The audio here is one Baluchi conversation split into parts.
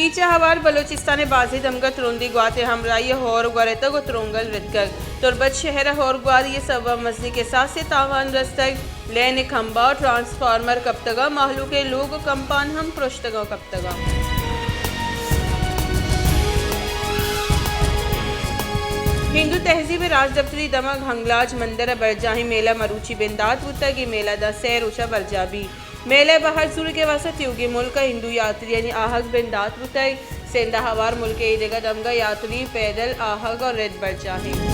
پیچ ء ہوار بلوچستان ء بازیں دمگ ء ترندیں گوات ء ہمراہی ء ہور گورتگ ء ترونگل رتکگ۔ تربت شہر ء ہور گواری ء سبب ء مزنیں کساسے تاوان رستگ۔ لین ء کمبا ء ٹرانسفارمر کپتگ ء مہلوک ء لوگ ء کمپان ہم پرشتگ ء کپتگ۔ ہندو تہذیب ء راجدپتری دمگ ہنگلاج مندر ء برجاہیں میلہ مروچی بندات بوتگ۔ اے میلہ داں سئے روچ ء برجاہ بیت۔ میلہ ء بہر زورگ ء واستہ تیوگیں ملک ء ہندو یاتریانی آہگ بندات بوتگ۔ سندھ ء ہوار ملک ء اے دگہ دمگ ء یاتری پیدل آہگ ء رد برجاہ انت۔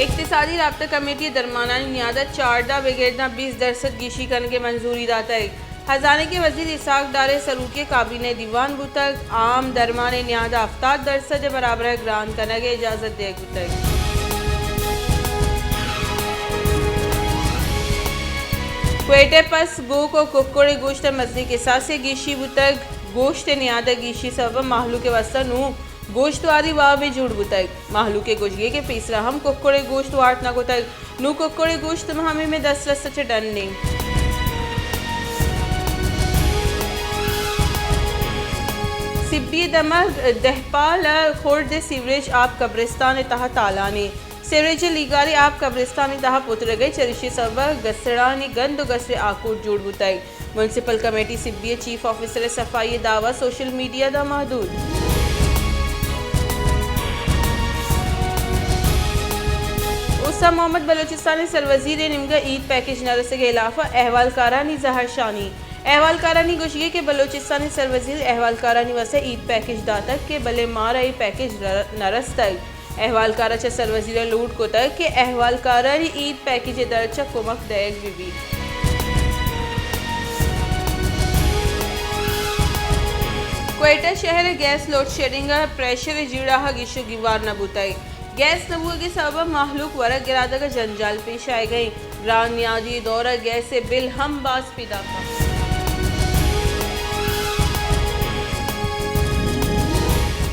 اقتصادی رابطہ کمیٹی ء درمانانی نیاد ء چاردہ بگر داں بیست درسد گیشی کنگ ء منظوری داتگ۔ ہزانگ ء وزیر اسحاق ڈار ء سروکی ء کابینہ ء دیوان بوتگ۔ عام درمان ء نیاد ء ہفتاد درسد ء برابر ء گران کنگ ء اجازت دیگ بوتگ۔ کوئٹہ ء پس گوک ء ککڑ ء گوشت ء مزنیں کساسے گیشی بوتگ۔ گوشت ء نیاد ء گیشی سبب ء مہلوک ء واستہ نوں گوشت واری وابے جوڑ بوتگ۔ مہلوک ء گوشگے کہ پیسرا ہم ککڑ ء گوشت وارت نہ کتگ۔ نوں ککڑ ء گوشت ہمے مئے دسترس ء چہ ڈن انت۔ سبی ء دمگ دہپال ء خرد ء سیوریج آپ قبرستان ء تہا تالان انت۔ سیوریج ء لیگاریں آپ قبرستان ء تہا پترگ ء چریشی سبب ء گسڑانی گند ء گسر ء آکوٹ جوڑ بوتگ۔ میونسپل کمیٹی سبی ء چیف آفیسر ء صفائی ء دعوی سوشل میڈیا داں محدود۔ اوستا محمد بلوچستان ء سروزیر ء نیمگ ء عید پیکج نہ رسگ ء ہلاف ء احوالکارانی زہرشانی۔ احوالکارانی گوشگے کہ بلوچستان ء سروزیر احوالکارانی واسطہ عید پیکج داتگ کہ بلے مارا اے پیکج ر-، نہ رستگ۔ احوالکار ء چہ سروزیر ء لوٹ کتگ کہ احوالکارانی عید پیکج ء درچ ء کمک دئیگ بہ بیت۔ کوئٹہ شہر ء گیس لوڈ شیڈنگ ء پریشر ء جیڑہ ء گیش ء گیوار نہ بوتگ۔ گیس نہ بوگ ء سبب ء مہلوک ورگ گرادگ ء جنجال پیش آیگ ء انت۔ گران نیادی دور ء گیس ء بل ہم باز پیداک انت۔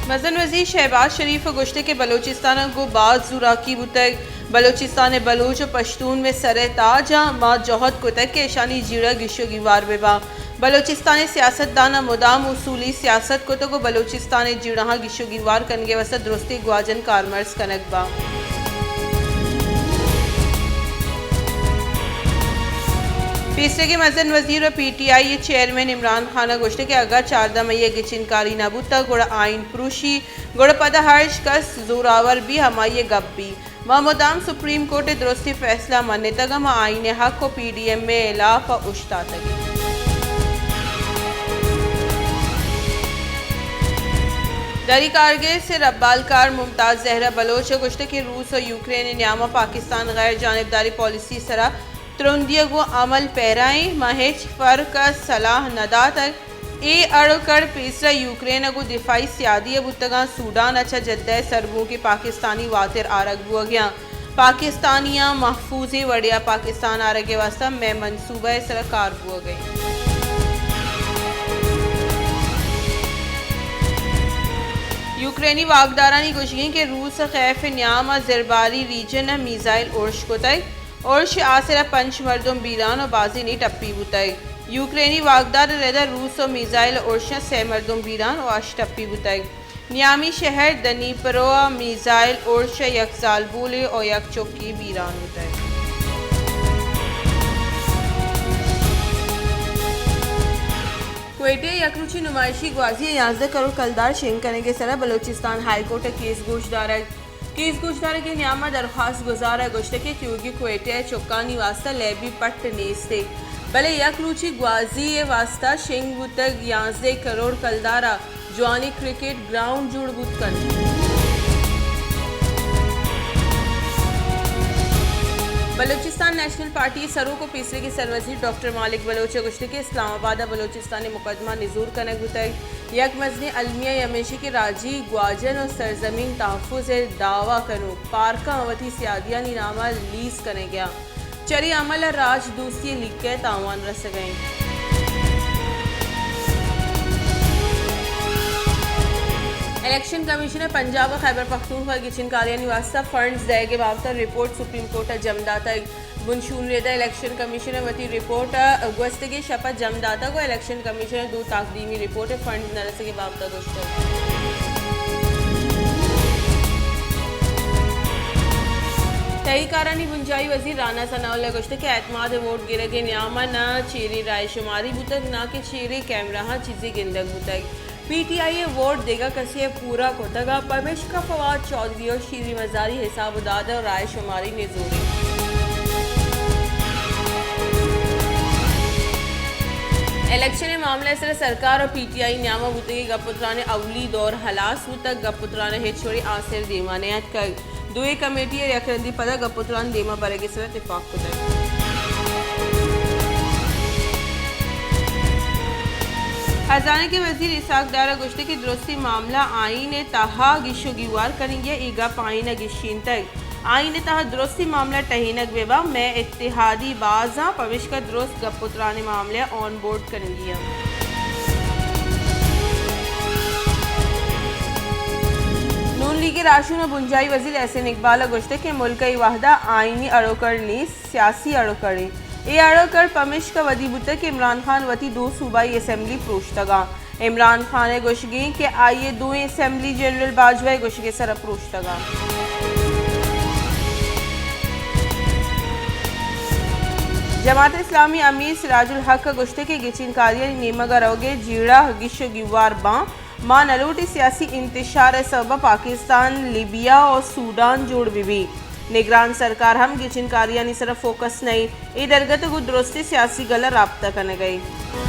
مزن وزیر شہباز شریف ء گوشتگ کہ بلوچستان ء گوں باز زوراکی بوتگ، بلوچستان ء بلوچ ء پشتون مئے سر ء تاج آں، ما جہد کتگ کہ اشانی جیڑہ گیش ء گیوار بہ باں۔ بلوچستان ء سیاست داناں مدام اصولی سیاست کتگ ء بلوچستان ء جیڑہاں گیش ء گیوار کنگ ء واستہ درستیں گواجن کارمرز کنگ باں۔ پیسریگیں مزن وزیر ء پی ٹی آئی ء چیئرمین عمران خان ء گوشتگ کہ اگاں چاردہ مئی ء گچین کاری نہ بوتگ گڑا آئین پروشی، گڑا پدا ہرچ کس زوراور بی ہمائی ء گپ بی۔ ما مدام سپریم کورٹ ء درستیں فیصلہ منتگ ء ما آئین ء حق ء پی ڈی ایم ء ہلاپ ء اوشتاتگ ایں۔ دری کارگس ء ربالکار ممتاز زہرا بلوچ ء گوشتگ کہ روس ء یوکرین ء نیام ء پاکستان غیر جانبداری پالیسی ء سرا ترندی ء گوں عمل پیرا ایں، ما ہچ فرق ء صلاح نہ داتگ۔ اے اڑ ء کڑ پیسرا یوکرین ء گوں دفاعی سیادی ء بوتگاں، سوڈان ء چہ جدہ ء سر بوگ ء پاکستانی واتر آرگ بوگ ء آں۔ پاکستانیاں محفوظیں وڑے ء پاکستان آرگ ء واستہ مئے منصوبہ ء سرا کار بوگ ء انت۔ یوکرینی واکدارانی گوشگ انت کہ روس ء خیف ء نیام ء زرباری ریجن ء میزائل ارش کتگ۔ ارش ء آسر ء پنچ مردم بیران ء بازینے ٹپی بوتگ۔ یوکرینی واکدار ء رد ء روس ء میزائل ارش ء سئے مردم بیران ء ہشت ٹپی بوتگ۔ نیامی شہر دنیپرو ء میزائل ارش ء یک زالبولے ء یک چکے بیران بوتگ۔ کوئٹہ ء یک روچی نمائشی گوازی ء یازدہ کروڑ کلدار شنگ کنگ ء سرا بلوچستان ہائی کورٹ ء کیس گوش دارگ۔ کیس گوشدارگ ء نیام ء درخواست گزار ء گوشتگ کہ تیوگیں کوئٹہ ء چکانی واستہ لیبی پٹ نیست ء، بلے یک روچی گوازی ء واستہ شنگ بوتگ یانزدہ کروڑ کلدار ء جوانیں کرکٹ گراؤنڈ جوڑ بوت کنت۔ بلوچستان نیشنل پارٹی ء سروک ء پیسریگیں سروزیر ڈاکٹر مالک بلوچ ء گوشتگ کہ اسلام آباد ء بلوچستان ء مقدمہ نزور کنگ بوتگ۔ یک مزنیں المیہ ء ہمیشی کہ راجی گواجن ء سرزمین تحفظ ء دعوی کنوک پارکاں وتی سیادیانی نام ء لیز کنگ ء آں۔ چرے عمل ء راج دوستی ء لیکہ ء تاوان رسگ ء انت۔ الیکشن کمیشن ءَ پنجاب ءُ خیبر پختونخوا ءِ گچین کاریانی واستہ فنڈز دئیگ ءِ بابت ءَ رپورٹ سپریم کورٹ ءَ جم داتگ۔ بنشون ریڈا الیکشن کمیشن ءَ وتی رپورٹ ءَ گوستگیں شپ ءَ جم داتگ ءُ الیکشن کمیشن ءَ دو تقدیمی رپورٹ ءَ فنڈز نہ رسگ ءِ بابت ءَ گوشتگ۔ تہی کارانی بنجاہی وزیر رانا ثناء اللہ ءَ گوشتگ کہ اعتماد ءِ ووٹ گرگ ءِ نیام ءَ نہ چیریں رائے شماری بوتگ، نہ کہ چیریں کیمرہاں چیزے گندگ بوتگ۔ پی ٹی آئی ءِ ووٹ دگہ کسے ءَ پورا کتگ ءَ، پمیشکا فواد چوہدری ءُ شیریں مزاری حساب ءُ داد ءُ رائے شماری نزور انت۔ الیکشن ءِ معاملہ ءِ سر ءَ سرکار ءُ پی ٹی آئی ءِ نیام ءَ بوتگیں گپ ءُ تران ءِ اولی دور ہلاس بوتگ، گپ ءُ تران ءِ ہچ وڑیں آسر دیما نیاتکگ۔ دوئیں کمیٹی ءِ یکرندی پدا گپ ءُ تران دیما برگ ءِ سر ءَ تپاک کتگ۔ خزانہ ءِ وزیر اسحاق ڈار ءَ گوشتگ کہ درستیں معاملہ آئین ءِ تہا گیش ءُ گیوار کنگی ءَ، اے گپ آئین ءَ گیشینتگ۔ آئین ءِ تہا درستیں معاملہ ٹہینگ بہ باں، مئے اتحادی باز آں، پمیشکا درست گپ ءُ تران ءِ معاملہ ءَ آن بورڈ کنگی انت۔ نون لیگ ءِ راہشون ءُ بنجاہی وزیر احسن اقبال ءَ گوشتگ کہ ملک ءَ اے وہد ءَ آئینی اڑ ءُ کڑ نیست، سیاسی اڑ ءُ کڑ انت۔ اے اڑ ءُ کڑ پمیشکا ودی بوتگ کہ عمران خان وتی دو صوبائی اسمبلی پروشتگ انت۔ عمران خان ءِ گوشگ انت کہ آئی ءِ دوئیں اسمبلی جنرل باجوہ ءِ گوشگ ءِ سر ءَ پروشتگ انت۔ جماعت اسلامی ءِ امیر سراج الحق ءَ گوشتگ کہ گچین کاریانی نیمگ ءَ روگ ءِ جیڑہ گیش ءُ گیوار باں، ما نہ لوٹیں سیاسی انتشار ءِ سبب ءَ پاکستان، لیبیا ءُ سوڈان جوڑ بہ بیت۔ نگران سرکار ہم گچین کاریانی سر ءَ فوکس نہ انت، اے درگت ءَ گوں درستیں سیاسی گل ءَ رابطہ کنگ ءَ انت۔